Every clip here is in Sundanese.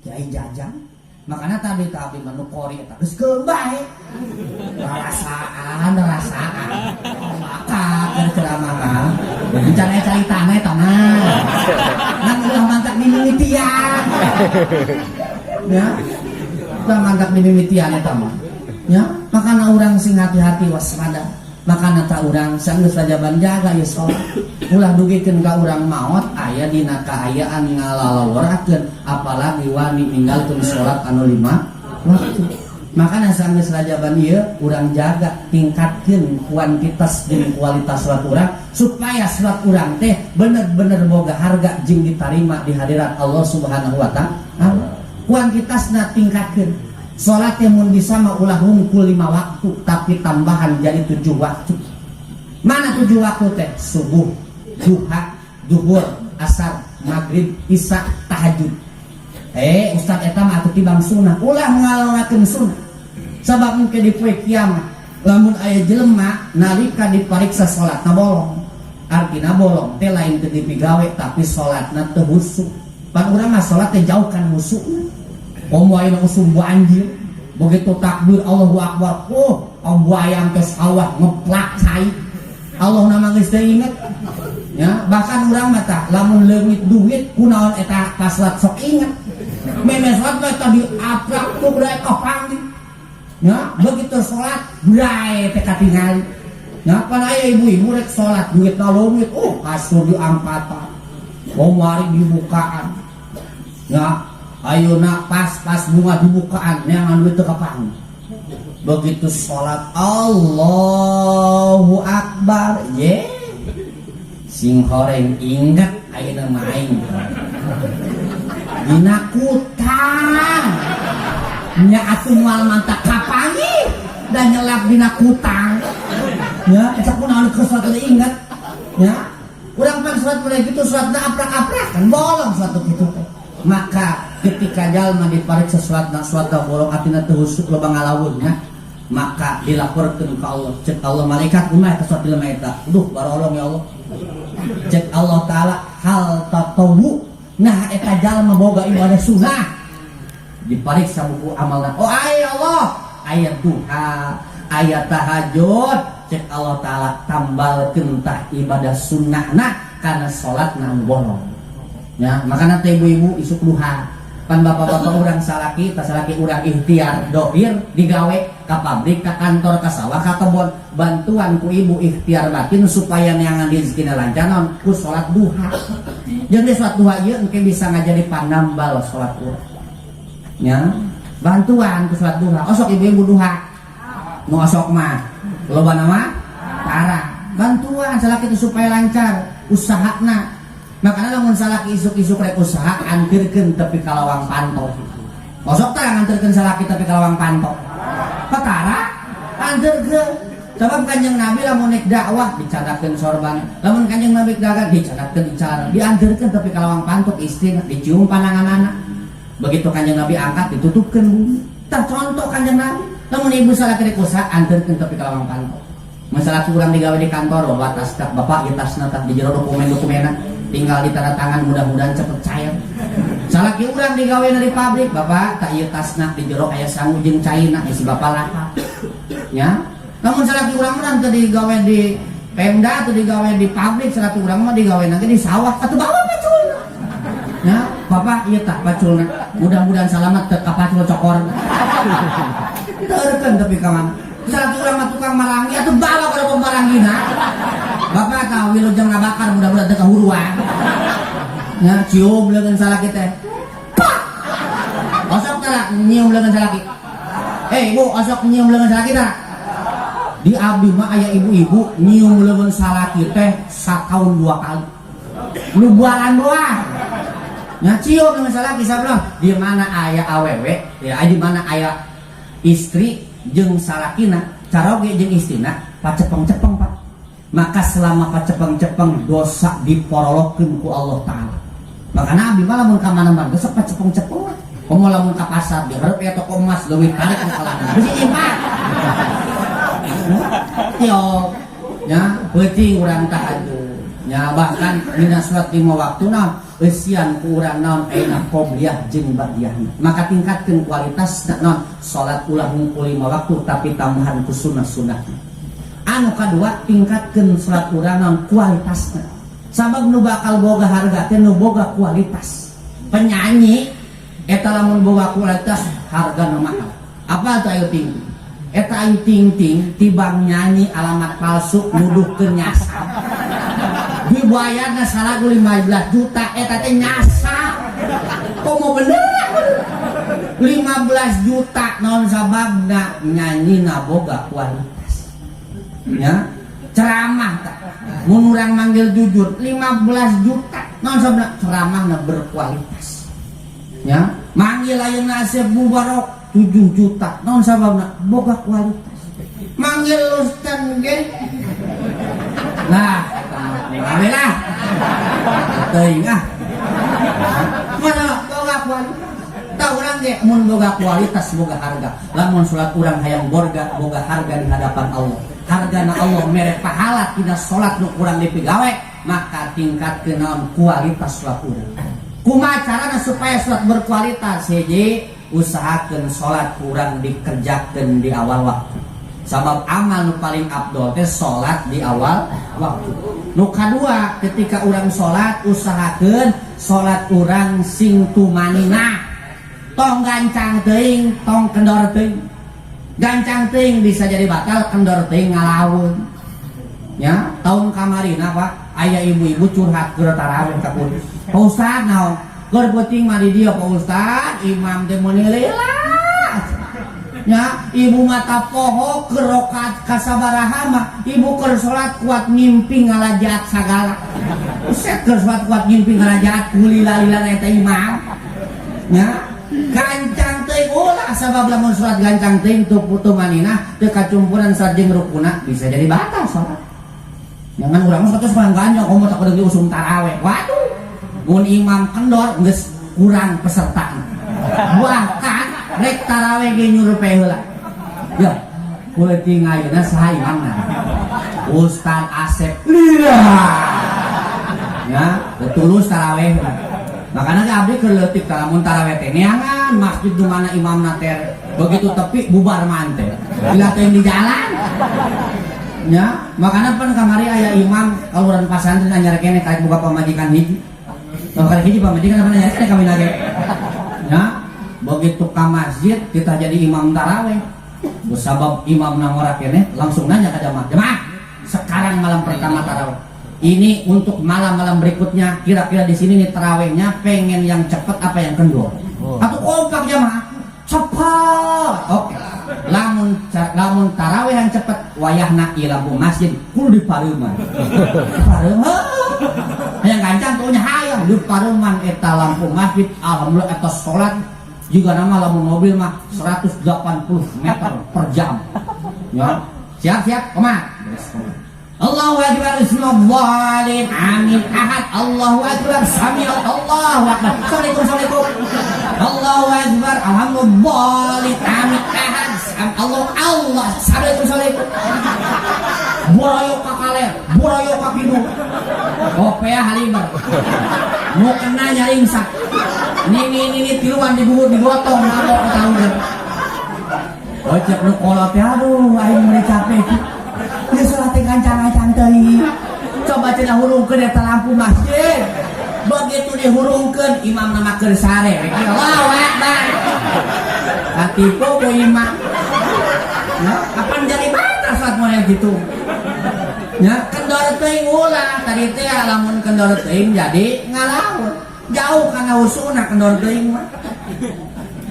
Kiai Jajang. Makanya tadi tadi mah nu qori eta geus keun bae. Rasaan, rasaan. Maka keur ceramah mah. Bicara caritana eta mah. Ngan ulah mantak mimimitian. Ya. Ulah mantak mimimitian eta mah. Ya, makana urang sing hati-hati, waspada. Makana tak urang sanggeus rajaban jaga ieu salat. Ulah dugikeun ka urang maot aya dina kaayaan ngalalaworakeun, apalagi wani ninggalkeun salat anu lima waktu. Makana sanggeus rajaban ieu urang jaga, tingkatkeun kuantitas jeung kualitas salat urang supaya salat urang teh bener-bener boga harga jeung ditarima di hadirat Allah Subhanahu wa Taala. Kuantitasna tingkatkeun. Salat yang mun bisa mah ulah hungkul lima waktu, tapi tambahan jadi 7 waktu. Mana 7 waktu teh? Subuh, duha, duhur, asar, maghrib, isya, tahajud. Eh, Ustaz, eta mah atuh tibang sunnah. Ulah ngalorakeun sunnah. Sabab mungkin di poe kiamat lamun aya jelema nalika dipariksa salatna bolong. Artina bolong teh lain teu dipigawe, tapi salatna teu khusyuk. Pan urang mah salat teh jauh kan khusukna. Komo ayeuna usum banjir, begitu takbir Allahu Akbar, oh, bayang ke sawah ngeplak cai. Allah nama geus teu inget. Ya, bahkan urang mah tah lamun leungit duit kunaon eta pas salat sok inget. Meme salat mah tadi aprak tuh bray kapanggih. Ya, begitu salat bray teh katingali. Ya, pan aya ibu-ibu rek salat duitna leungit, oh, kasur diangkatan. Komari dibukaan. Ya, ayeuna pas-pas bunga dibukaan neangan duit teu kapanggih. Begitu salat Allahu Akbar, ye. Sing horeng inget ayeuna mah aing. Dina kutang. Nya atuh moal mantak kapanggih dan nyelap dina kutang. Ya, eta kunaon keur salat teu inget. Ya. Urang pan salat mulai gitu salatna aprak-aprak kan bolong salat kitu teh. Maka ketika jalma dipariksa salatna, salatna bolong, atina teu husuk, loba ngalaweungna, maka dilaporkeun ka Allah. Cek Allah, malaikat, kumaha eta salat jelema eta? Duh, barolong, ya Allah. Cek Allah Taala, hal tatawu, nah eta jalma boga ibadah sunnah? Dipariksa buku amalna, oh aya, Allah, aya duha, aya tahajud. Cek Allah Taala, tambalkeun tah ibadah sunnahna karena salatna bolong. Ya, makanya teh ibu-ibu isuk duha. Pan bapak-bapak urang salaki, tas salaki urang ikhtiar dohir digawe ka pabrik, ka kantor, ka sawah, ka kebon, bantuan ku ibu ikhtiar batin supaya neangan rezekina lancar naon ku salat duha. Jeung di salat duha ieu engke bisa ngajadi panambal salat urang. Ya, bantuan ku salat duha. Osok ibu-ibu duha. Nu osok mah loba nama tara. Bantuan salaki itu supaya lancar usahana. Makanya lamun salaki isuk-isuk rek usaha, antirkeun tepi ka lawang panto. Osok tah nganterkeun salaki tepi ka lawang panto? Petara anterkeun. Sebab Kanjeng Nabi lamun nek dakwah dicandakeun sorban. Lamun Kanjeng Nabi dagang dicandakeun icalan, dianterkeun tepi ka lawang panto istrina, dicium pananganana. Begitu Kanjeng Nabi angkat, ditutupkeun bumi. Tah, contoh Kanjeng Nabi. Lamun ibu salaki rek usaha, anterkeun tepi ka lawang panto. Masalah kurang digawe di kantor, bawa tas tak, bapak ieu tasna tah, di jero dokumen-dokumenna, tinggal ditanda tangan, mudah-mudahan cepet cair. Salaki urang digawe di pabrik, bapak tak ieu tasna, di jero aya sangu jeung caina, si bapak lahap. Ya, namun salaki urang mah teu digawe di Pemda atau digawe di pabrik, salaki urang mah digawe nanti di sawah atau bawa paculna. Ya, bapak ieu tah paculna, mudah-mudahan selamat ke kapacul cokor. Teurekeun tepi ka mana. Salaki urang mah tukang marangi atuh bawa ka pemarangina. Bapak tahu wilujeng ngabakar, mudah-mudahan teu kahuruan. Ya, cium leungeun salaki teh. Pak. Osok tah nyium leungeun salaki? Eh, ibu, osok nyium leungeun salaki tah? Di abdi mah aya ibu-ibu nyium leungeun salaki teh sataun 2 kali. Lubualan doang. Ya, cium leungeun salaki sabelah. Di mana aya awewe, ya di mana aya istri jeung salakina, caroge jeung istrina pacepeng-cepeng, Pak. Maka selama pacepeng-cepeng dosa diporolokeun ku Allah Taala. Maka Nabi mah lamun ka mana-mana geus pacepeng-cepeng lah. Komo lamun ka pasar dihareup ya toko emas leuwih tarik nu kalana. Bisi imah. Yo, ya, peuting urang tahajud. Nya, bahkan dina salat lima waktu naon eusian ku urang naon ayeuna qobliyah jeung ba'diyah. Maka tingkatkeun kualitas naon salat, ulah ngumpul lima waktu, tapi tambahan ku sunnah-sunnah. Anu kadua, tingkatkeun salat urang naon kualitasna, sabab nu bakal boga harga teh nu boga kualitas. Penyanyi eta lamun boga kualitas, harga nu mahal. Apa tuh Ayu Ting? Eta Ayu Ting Ting tibang nyanyi alamat palsu, nuduhkeun nyasar, dibayarna salagu 15 juta. Eta teh nyasar komo bener 15 juta. Naon sababna? Nyanyi na boga kualitas. Ya, ceramah tak mun urang manggil jujur 15 juta. Naon sababna? Ceramahna berkualitas. Ya, manggil ayeuna Asep Mubarok 7 juta. Naon sababna? Boga kualitas. Manggil Ustaz ge, nah eta lah teuing ah, mana boga kualitas. Tah, urang ge mun boga kualitas, boga harga. Lamun salat urang hayang boga harga di hadapan Allah, hargana Allah mere pahala tina salat nu kurang dipigawe, maka tingkatkeun naon kualitas salat urang. Kumaha carana supaya salat berkualitas? Hiji, usahakeun salat kurang dikerjakan di awal waktu, sabab amal nu paling abdol teh salat di awal waktu. Nu kadua, ketika urang salat, usahakeun salat urang sing tumaninah, tong gancang teuing, tong kendor teuing. Gancang teuing bisa jadi batal, kendor teuing ngalaweun. Ya, tahun kamarina, Pak, aya ibu-ibu curhat keur tarawih ka kuring. "Pak Ustad, naon keur peuting mah di dieu, Pak Ustad, imam teh meuni lila." Ya, ibu mata poho keur rakaat kasabaraha mah. Ibu keur salat kuat ngimpi ngalajaat sagala. Buset, keur salat kuat ngimpi ngalajaat kulila-lila eta imam. Ya, gancang teuing ulah, sabab lamun salat gancang teuing teu tumaninah, teu kacumpuran salat jeung rukuna, bisa jadi batal salat. Jangan urang mah terus ganjang komo tak kudu usum taraweh. Waduh, mun imam kendor geus kurang peserta, bahkan rek taraweh ge nyurupe heula. Ya, peuting ayeuna saha imamna? Ustad Asep lila. Ya, tulus taraweh. Makanya ge abdi keur leutik lamun taraweh teh neangan masjid di mana imamna teh, begitu tepi bubar mante. Bila teh di jalan. Ya, makanya pan kamari aya imam kaluaran pasantren anyar kene, karek buka pamajikan hiji. Oh, karek hiji pamajikan apa anyar kene kawin lagi. Ya, begitu ke masjid kita jadi imam taraweh. Sabab imam ngora kene, langsung nanya ke jamaah. "Jamaah, sekarang malam pertama taraweh. Ini untuk malam-malam berikutnya, kira-kira di sini nih tarawehnya pengen yang cepat apa yang kendor?" Oh. Atau kompak jamaah, "Cepat." Oke. Lamun lamun taraweh yang cepet, wayahna ieu lampu masjid kudu dipareuman. Dipareuman. Hayang gancang tuh nya, hayang dipareuman eta lampu masjid. Alhamdulillah, eta salat juga nama lamun mobil mah 180 meter per jam. Ya. Siap siap, komat. Beres komat. Allahu akbar, bismillahirrahmanirrahim. Amin, ahad. Allahu akbar, sami Allahu akbar. Assalamualaikum, assalamualaikum. Allahu akbar, alhamdulillah. Amin, ahad. Allah Allah. Assalamualaikum, assalamualaikum. Boroyok ka kaler, boroyok ka kidul. Opea haliber. Nu kena nyaringsak. Nini nini tiluan digugur, digotong mabok tahun. Oh, cek nu kolot teh, "Aduh, aing meuni capek." Ya, salat teh gancang-gancang teuing. Coba cenah hurungkeun eta lampu masjid. Begitu dihurungkeun, imam nama keur sare. Allahu akbar. Katipu ku imam. Ya, kapan jadi batal salat model gitu? Ya, kendor teuing ulah. Tadi teh lamun kendor teuing jadi ngalamun. Jauh kana usuna kendor teuing mah.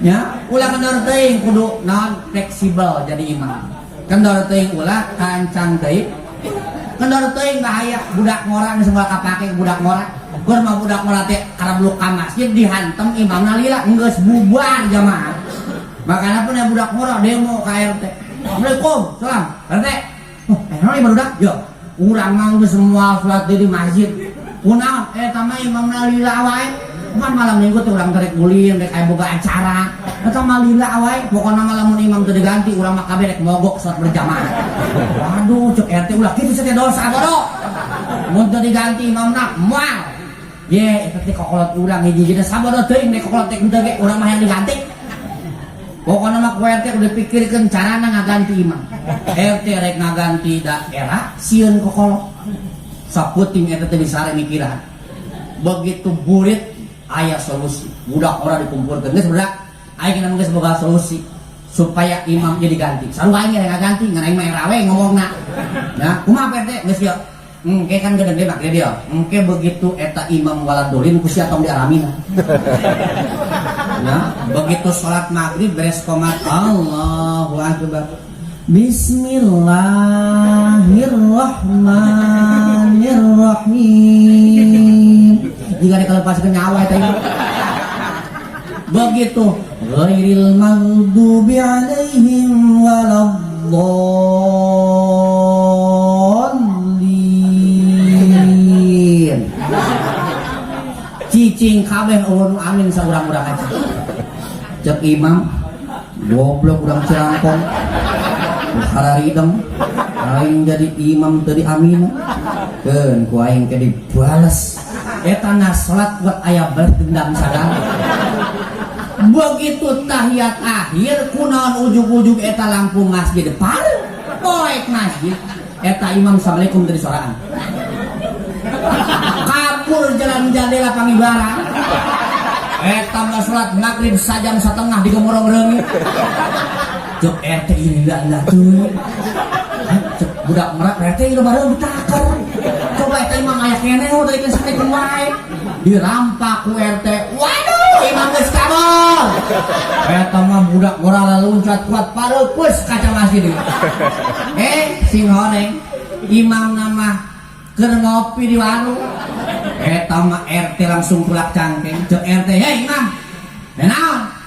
Ya, ulah kendor teuing, kudu naon fleksibel jadi imam. Kendor teuing ulah, kancang teuing. Kendor teuing bahaya, budak ngora geus moal kapake budak ngora. Keur mah budak ngora teh karabluk ka masjid, dihantem imamna lila, geus bubar jamaah. Makanya pun ya budak ngora demo ka RT. "Assalamualaikum, salam. RT. Oh, naon ieu barudak?" "Ya, urang mah geus semua salat di masjid. Kunaon? Eta mah imamna lila wae. Kan malam minggu tuh urang rek ulin, rek aya boga acara. Eta mah lila wae. Pokona mah lamun imam teu diganti, urang mah kabeh rek mogok salat berjamaah." "Waduh," cek RT, "ulah kitu, teh dosa bodoh." Mun teu diganti imamna moal. Ye, eta teh kokolot urang hiji-hiji sabodo teuing nek kokolot teh henteu ge urang mah yang diganti. Pokoknya mah ku RT udah pikirkeun carana ngaganti imam. RT rek ngaganti daerah sieun kokolot. Saputing eta teh bisa mikiran. Begitu burit aya solusi. Budak ora dikumpulkeun geus budak. Aing geus boga solusi supaya imam jadi ganti. Sarua aing rek ngaganti ngan aing mah era we ngomongna. Nah, kumaha Pak RT geus ieu. Engke kan gede make dia. Engke begitu eta imam waladolin ku sia tong diaramina. Nah, begitu sholat maghrib beres komat Allahu akbar. Bismillahirrahmanirrahim. Jika dikelepaskeun nyawa eta imam. Begitu ghairil maghdubi alaihim waladdallin. Cicing kabeh euweuh nu amin saurang-urang aja. Cek imam goblok urang Cirangkong. Hararideng aing jadi imam teu diamin. Keun ku aing ke dibales. Eta na salat kuat aya balas dendam sagala. Begitu tahiyat akhir kunaon ujug-ujug eta lampu masjid pareup poek masjid eta imam assalamualaikum dari soraan kabur jalan jandela pangibaran eta mah salat maghrib sajam setengah di gemorong reungit. Cek RT ini lah tuh, cek budak merak RT ini bareng ditakar coba eta imam aya keneh oh dari assalamualaikum wae dirampak ku RT. Waduh, imam geus kabur. Eta mah budak ora laluncat kuat pareupus kaca masjid. Eh, sing horeng imam nama keur ngopi di warung. Eta mah RT langsung tulak cangkeng. Cek RT, "Hei imam. Eh naon?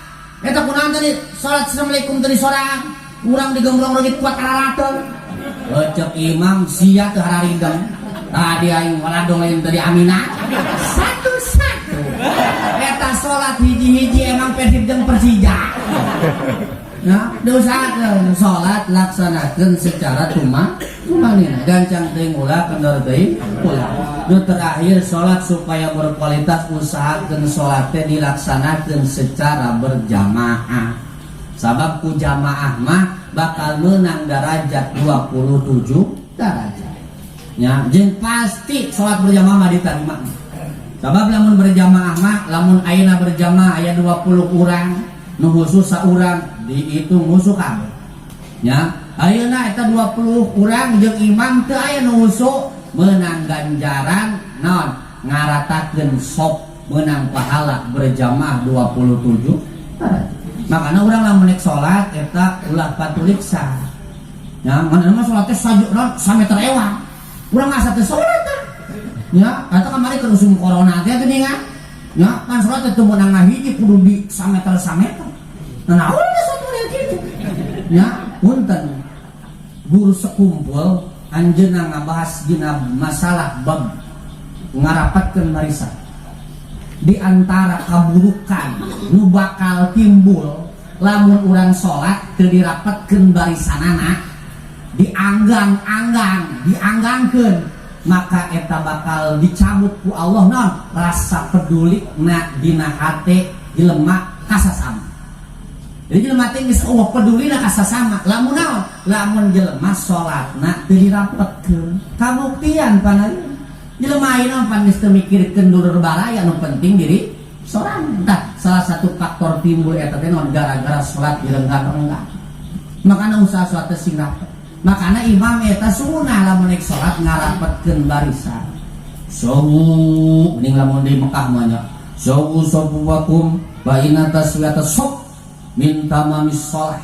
Eta kunaon tadi salat assalamualaikum tadi sorang. Urang digembrong reungit kuat kararateun." Oh, cek imam sia teu hararideng. Tadi aing waladong lain tadi amina. Satu-satu. Eta salat hiji-hiji emang Persib jeung Persija. Nah, diusahakeun salat laksanakeun secara tumanina. Gancang teuing ulah, kendor teuing ulah. Nu terakhir salat supaya berkualitas usahakeun salat teh dilaksanakeun secara berjamaah. Sabab ku jamaah mah bakal menang derajat 27 derajat. Ya, jeung pasti salat berjamaah mah diterima. Sabab lamun berjamaah mah lamun ayeuna berjamaah aya 20 urang nu khusus saurang dihitung musuh kabeh. Ya, ayeuna eta 20 urang jeung imam teu aya nu khusus menang ganjaran naon ngaratakeun sop menang pahala berjamaah 27 derajat. Makanya urang lamun nek salat eta ulah patuliksa. Ya, mana mah salat teh saju naon sameter ewa. Urang asa teu salat tah. Ya, eta kamari keur usum corona teh geuningan. Ya, kan salat teh teu meunang ngahiji kudu di sameter-sameter. Nah, naon geus salat model kitu. Ya, punten. Guru sekumpul anjeunna ngabahas dina masalah bab ngarapatkeun barisan. Di antara kaburukan nu bakal timbul lamun urang salat teu dirapatkeun barisanana dianggang-anggang dianggangkeun maka eta bakal dicabut ku Allah non rasa peduli na dina hate jelema kasasama. Jadi jelema teh geus eueuh peduli na kasasama lamun naon lamun jelema salatna teu dirapetkeun. Kabuktian pan jelema ayeuna pan geus teu mikirkeun dulur baraya, nu penting diri sorangan. Tah, salah satu faktor timbul eta teh naon gara-gara salat direnggang-renggang. Makana usaha salat teh sing rapet. Makana imam eta sunah lamun nek salat ngarapetkeun barisan. Sawu ning lamun di Mekah mah nya. Sawu safuwakum fa inna taswiyata shaf min tamamis shalah.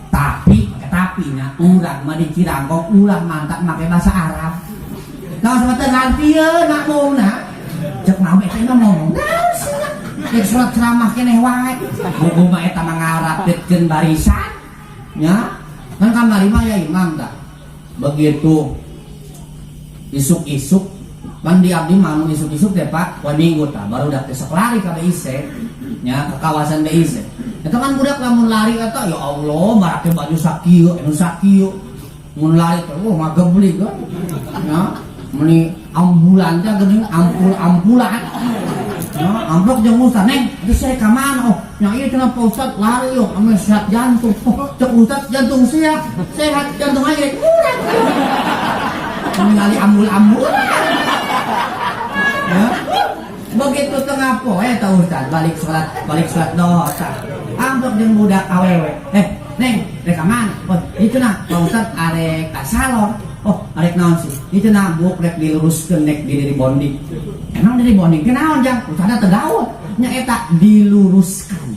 Tapi tapi nya urang mah di Cirangkong ulah mantap make bahasa Arab. Nah, sama teu ngartieun makmumna. Cek naon eta imam ngomong? Naon sia? Rek salat ceramah keneh wae. Buku mah eta mah ngarapetkeun barisan. Ya, kan kamari mah ya imam tak. Begitu isuk-isuk pan di abdi mah mun isuk-isuk teh Pak, poe Minggu tah baru teh sok lari ka BIC nya ke kawasan BIC. Eta kan budak lamun lari eta ya Allah marake baju sakieu anu sakieu. Mun lari teh wah ngageblig kan. Ya. Meni ambulan teh geuning ampul-ampulan. Ya, amplok jeung ustad, "Neng, itu saya ka mana?" "Oh, nya ieu cenah Pak Ustad lari yo, ame sehat jantung." "Oh, cek ustad jantung sehat, sehat jantung aja kurang." Ningali ambul-ambulan. Ya. Begitu tengah poe tah ustad balik sholat doha tah. Amplok jeung budak awewe. "Eh, Neng, rek ka mana?" "Oh, itu nah, Pak Ustad arek ka salon." "Oh, arek naon sih?" "Itu nah, buuk rek diluruskeun nek di rebonding." "Emang di rebonding ke naon, Jang?" "Ustadna teu gaul." "Nya eta diluruskan."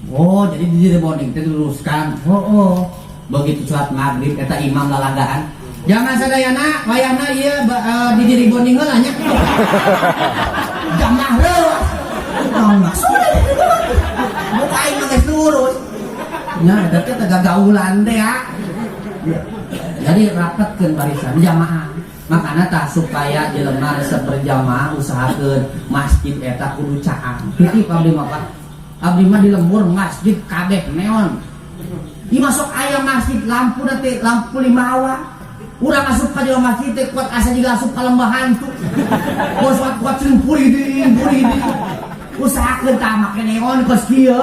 "Oh, jadi di rebonding teh diluruskan." "Oh. Begitu sholat maghrib eta imam lalagaan. "Jangan sadayana wayahna ieu di rebonding heula nya." Jamaah leuwas. Naon maksudna? Muka aing mah geus lurus. Nya eta teh gagaulan teh ya. Jadi rapatkeun barisan jamaah. Makana tah supaya jelema resep berjamaah usahakeun masjid eta kudu caang. Titip abdi mah, Pak. Abdi mah di lembur masjid kabeh neon. Di masuk aya masjid lampu teh lampu lima. Urang asup ka jero masjid teh kuat asa jiga asup ka lembah hantu. Kuat kuat sing puriding puriding. Usahakeun tah make neon kos kieu.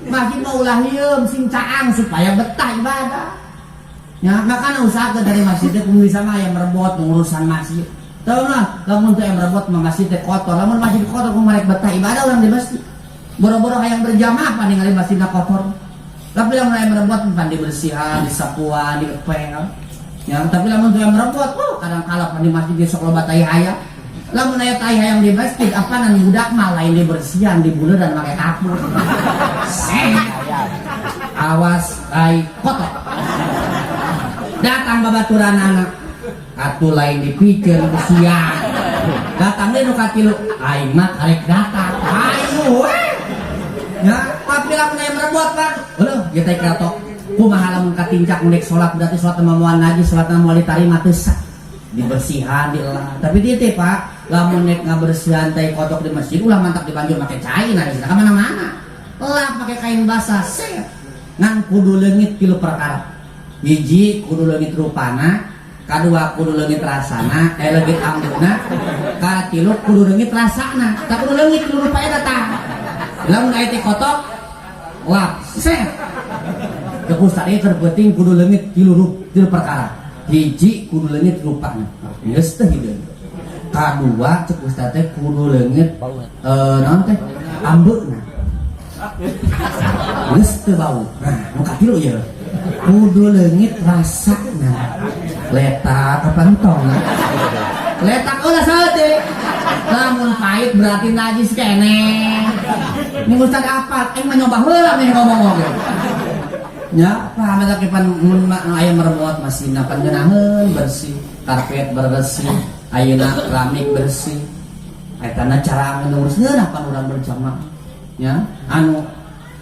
Masjid mah ulah hieum sing caang supaya betah ibadah. Ya, makanya usahakeun dari masjid teh kudu bisa mah aya merebot urusan masjid. Tahu lah, lamun teh merebot mah masjid teh kotor. Lamun masjid kotor kumaha rek betah ibadah urang di masjid? Boro-boro hayang berjamaah pan ningali masjidna kotor. Tapi lamun aya merebot pan dibersihan, disapuan, diepel. Ya, tapi lamun teu merebot, oh, kadang kala pan di masjid ge sok loba tai hayam. Lamun aya tai hayam di masjid, apanan budak mah lain dibersihan, dibuleuran make kapur. Sehat. Awas tai kotor. Datang babaturan anak. Atuh lain dipikeun ku sia. Datang deui nu katilu, aing mah karek datang. Ayo we. Ya, tapi lamun aya merebot, Pak. Heuh, ieu teh kratok. Kumaha lamun katincak ndek salat, berarti salat mah moal najis, salatna moal ditarima, teu sah. Dibersihan, dielah. Tapi titip, Pak, lamun nek ngabersihan tai kotok di masjid ulah mantak dibanjur make cai nah di ka mana-mana. Lap make kain basah, set. Ngan kudu leungit tilu perkara. Hiji kudu leungit rupana, kadua kudu leungit rasana, eh leungit ambuna, katilu kudu leungit rasana. Tak kudu leungit tilu rupa eta tah. Lamun aya teh kotok, lap, set. Ke ustad ieu keur penting kudu leungit tilu perkara. Hiji kudu leungit rupana. Geus teh hideung. Kadua cek ustad teh kudu leungit naon teh? Ambeuna. Geus teu bau. Nah, nu katilu ieu. Kudu leungit rasana. Letak apa entong? Letak ulah saeutik. Lamun pahit berarti najis keneh. Ini ustad apa? Aing mah nyoba heula nih ngomong oge. Ya, paham eta pan mun aya merebot masjidna pan ngeunaheun bersih, karpet bersih, ayeuna keramik bersih. Etana cara ngurus ngeunah pan urang berjamaah. Ya, anu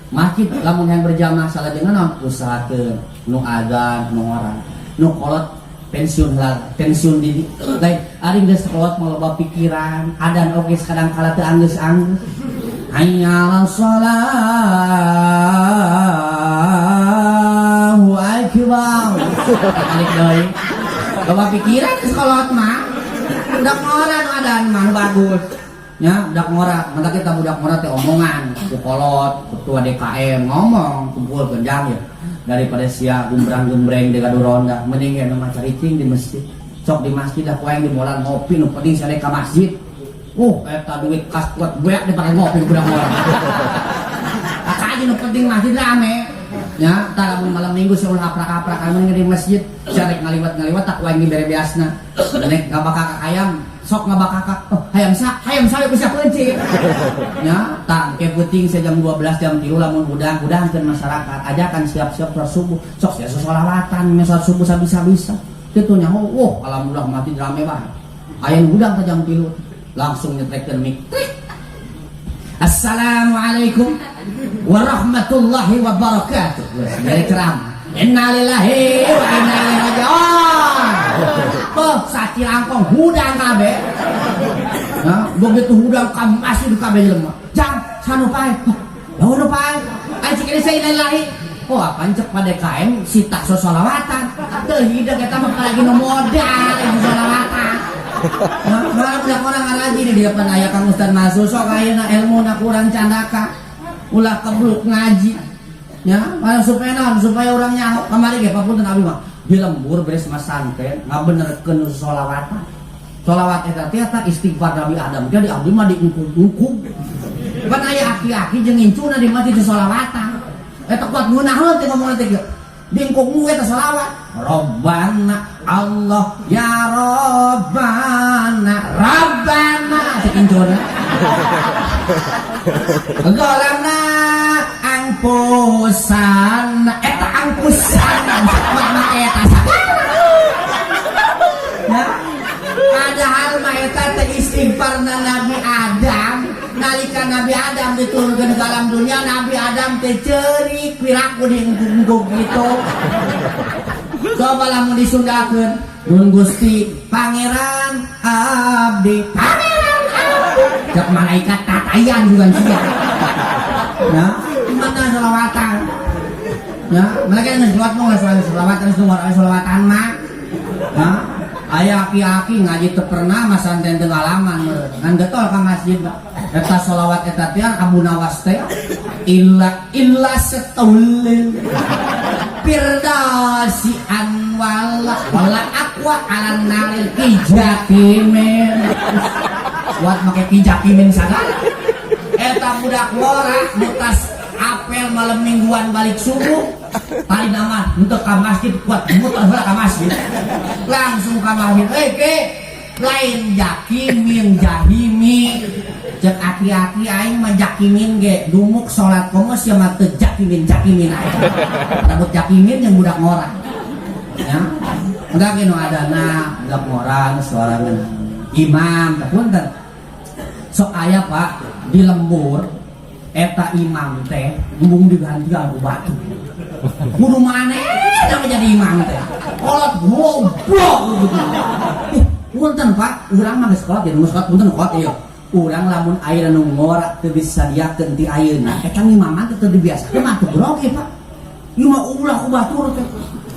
masjid lamun yang berjamaah salajengna naon usahakeun nu azan nu ngora. Nu kolot pensiun lah, pensiun di lain ari geus kolot mah loba pikiran, adan oge kadang kala teu anggeus-anggeus. Hayya 'alas shalah, Allahu akbar. Balik deui. Loba pikiran geus kolot mah. Budak ngora nu adan mah nu bagus. Ya, budak ngora, mantap kita budak ngora teh omongan, ku kolot, ketua DKM ngomong, kumpul genjang ya. Daripada sia gumbrang-gembreng di gaduh ronda, mending ya mah caricing di masjid. Sok di masjid dah ku aing dimolan ngopi, nu penting saya ka masjid. Eta duit kas kuat beak dipake ngopi budak ngora. Kakak aja nu penting masjid rame. Ya, tah lamun malam minggu sia ulah aprak-aprak anu di masjid, sia rek ngaliwat-ngaliwat tak ku aing dibere beasna. Nek ngabakak hayam, sok ngabakakak. Oh, hayam sa ku sia peuncit. Ya, tah engke peuting sia jam 12 jam 3 lamun hudang, hudangkeun masyarakat, ajakan siap-siap sholat subuh. Sok sia sholawatan, me sholat subuh sabisa-bisa. Kitu nya, oh, alhamdulillah masjid rame bae. Aya nu hudang ka jam 3 langsung nyetrekeun mik. Trik. Assalamualaikum warahmatullahi wabarakatuh. Dari ceramah. Innalillahi wa inna ilaihi raji'un. Oh, sacilangkong hudang kabeh. Nah, begitu hudang ka masjid kabeh jelema. Jang, sanu pae. Oh, nu pae. Ai cik ini saya innalillahi. Oh, apaan cek pada KM sita sosolawatan. Teu hideung eta mah lagi nu modal ieu solawatan. Nah, malah budak orang ngaraji di depan aya Kang Ustad Masuk sok ayeuna ilmuna kurang candaka. Ulah kebluk ngaji. Ya, malah supaya naon, supaya urang nyaho kamari ge papunten abi mah di lembur beres masantren ngabenerkeun sholawatan. Sholawat eta teh eta istighfar Nabi Adam. Jadi abdi mah diungkug-ungkug. Pan aya aki-aki jeung incuna di masjid sholawatan. Eta kuat ngeunaheun teh ngomongna teh kieu. Diungkug eta sholawat. Robbana Allah ya Robbana Rabbana cek incuna. Golamna angpusan eta angpusan mah eta sagala. Ya. Padahal mah eta teh istighfarna Nabi Adam. Nalika Nabi Adam diturunkeun ke alam dunia, Nabi Adam teh ceurik piraku diungkug-ungkug gitu. Coba lamun disundakeun, Nun Gusti Pangeran Abdi, Pangeran Abdi. Cek malaikat tatayan bukan sia. Ya, mana selawatan? Ya, mereka geus selawat mah geus selawatan geus selawatan mah. Ya, aya aki-aki ngaji teu pernah masanten teu ngalaman meureun. Ngan getol ka masjid mah. Eta selawat eta teh Abu Nawas teh illa illa setulil firdausi anwala wala aqwa ala naril kijakimin. Buat make kijakimin sagala. Eta budak ngora mutas apel malam mingguan balik subuh tadi nama untuk ke masjid kuat muter heula ka masjid langsung ka masjid eh ke lain jakimin jahimi cek aki-aki aing mah jakimin ge dumuk salat komo sia mah teu jakimin jakimin aing rambut jakimin yang budak ngora ya enggak nu adana budak ngora nu suarangan imam teh punten sok aya Pak di lembur eta imam teh embung digantian ku batu kudu maneh nama jadi imam teh kolot goblok gitu. Ih, punten Pak, urang mah geus kolot ya, geus kolot punten kolot ieu. Urang lamun aya nu ngora teu disadiakeun ti ayeuna, eta ngimaman teh teu dibiasakeun mah teu grogi Pak. Ieu mah ulah ku batur teh.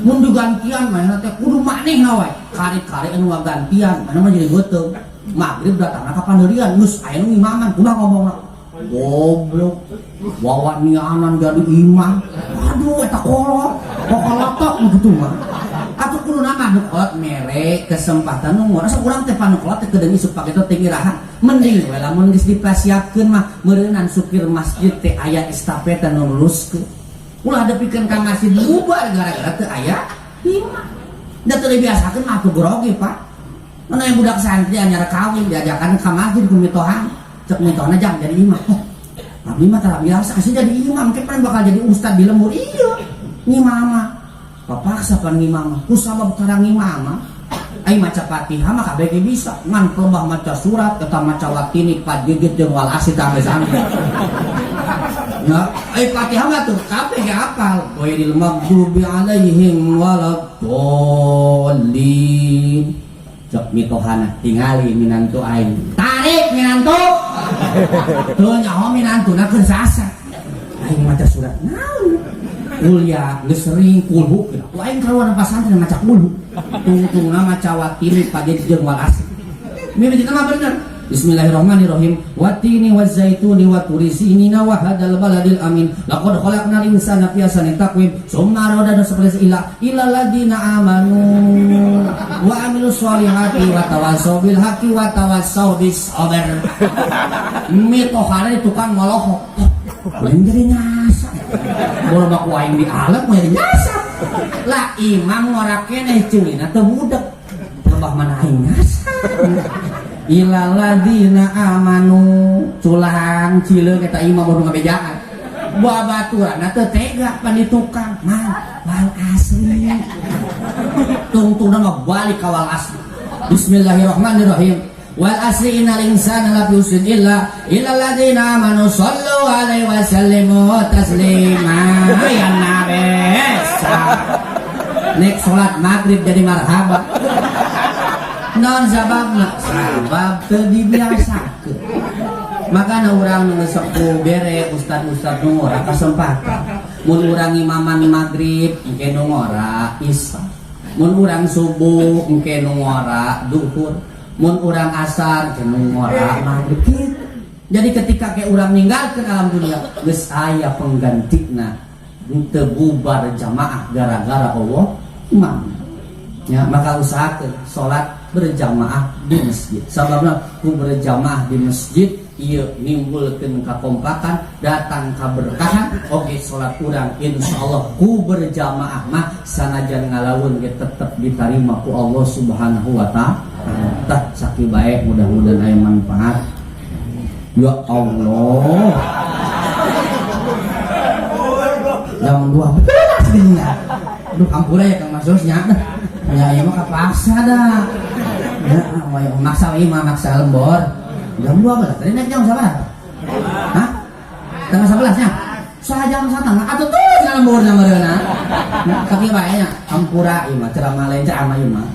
Mun digantian manehna teh kudu manehna wae. Kari-kari anu ngagantian, manehna mah jadi beuteung. Maghrib datangna ka pandeurian geus aya nu ngimaman, kumaha ngomongna? Goblok. Wawan nianan jadi imam. Aduh eta kolot. Pokolotok gitu mah. Atuh kudu nama nu kolot mere kesempatan nu ngora sok urang teh panu kolot teh kedeung isuk pageto teh iraha. Mending we lamun geus dipasiapkeun mah meureunnan supir masjid teh aya estafeta nu nuluskeun. Ulah depikeun ka masjid bubar gara-gara teu aya imam. Da teu dibiasakeun mah atuh grogi Pak. Mana yang budak santri anyar kawin diajakan ka masjid ku mitohan. Cek mitohana jang jadi imam. Oh, abdi mah tara biasa asli jadi imam ke pan bakal jadi ustad di lembur. Iya. Ngimama. Papaksa pan ngimama. Ku sabab tara ngimama. Ai maca Fatihah mah kabeh ge bisa. Ngan pelebah maca surat eta maca watini pajigit jeung wal asri sampe sampe. Ya, ai Fatihah mah tuh kabeh ge hafal. Ghairil maghdubi alaihim waladdallin. Cek mitohana tingali minantu aing. Tarik minantu. Tuh nyaho minantuna keur sasa. Aing maca surat naon? Kuliah geus sering kulhu. Ku aing kaluar pasantren maca kulhu. Tungtungna maca watini pajit jeung wal asri. Mimiti mah bener. Bismillahirrahmanirrahim. Watini wazaituni wa turi sinina wa hadal baladil amin. Laqad khalaqnal insana fi ahsani taqwim. Summa radadna seperti ila ila ladina amanu wa amilus solihati wa tawassaw bil haqqi wa tawassaw bis sabr. Mitohana di tukang molohok. Lain jadi nyasa. Bola baku aing di alam mau jadi nyasa. Lah imam ngora keneh ceulina teu budek. Lebah mana aing nyasa. Ilaladina amanu culang cileung eta imam baru ngabejaan. Babaturanna teu tega pan di tukang. Mah wal asri. Tungtungna mah balik ka wal asri. Bismillahirrahmanirrahim. Wal asri innal insana lafi khusrin illa illa alladziina amanu sallu alaihi wa sallimu taslima. Ya nabi. Nek salat maghrib jadi marhaba. Non sababna sabab teu dibiasakeun. Makana urang nu sepuh bere ustad-ustad nu ngora kesempatan. Mun urang imaman maghrib engke nu ngora isya. Mun urang subuh engke nu ngora duhur. Mun urang asar cenung ngora mah begitu. Jadi ketika ke urang ninggalkeun alam dunia, geus aya penggantina. Teu bubar jamaah gara-gara Allah imam. Ya, maka usahakeun salat berjamaah di masjid. Sababna ku berjamaah di masjid ieu nimbulkeun kakompakan, datang kaberkahan, oge salat urang insyaallah ku berjamaah mah sanajan ngalaun ge tetep diterima ku Allah Subhanahu wa taala. Tah sakieu bae, mudah-mudahan aya manfaat. Ya Allah. Jam 12 gini ya. Aduh, ampura ya, Kang Masus nya. Ya ieu mah kapaksa dah. Ya, maksa ieu mah, maksa lembor. Jam 12 tadi naik jam sabaraha? Hah? Setengah 11 nya? Sajam satengah atuh tuh lemborna meureunna. Nah, sakieu bae nya, ampura ieu mah ceramah lain ceramah ieu mah.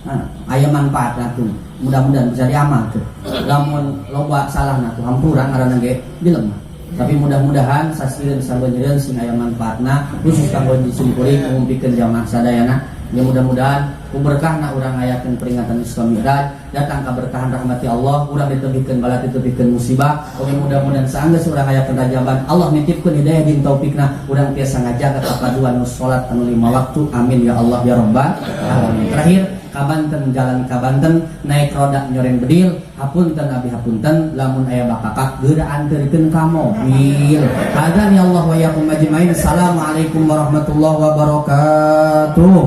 Nah, aya manfaatna tuh. Mudah-mudahan bisa diamalkeun. Lamun loba salahna tuh hampura, ngaranna ge jelema. Tapi mudah-mudahan sasireun sabeunyereun sing aya manfaatna, khusus kanggo simkuring ngumpulkeun jamaah sadayana. Ya, mudah-mudahan ku berkahna urang ngayakeun peringatan Isra Mi'raj, datang kaberkahan rahmati Allah, urang ditebihkeun bala, ditebihkeun musibah. Oke, mudah-mudahan saanggeus urang ngayakeun rajaban, Allah nitipkeun hidayah jeung taufikna, urang tiasa ngajaga kapaduan nu salat anu lima waktu. Amin ya Allah ya rabbal alamin. Terakhir, ka Banten jalan ka Banten naik roda nyoreng bedil, hapunten abi hapunten lamun aya bakakak geura anterkeun ka mobil. Hadani Allah wa iyyakum ajmain. Assalamualaikum warahmatullahi wabarakatuh.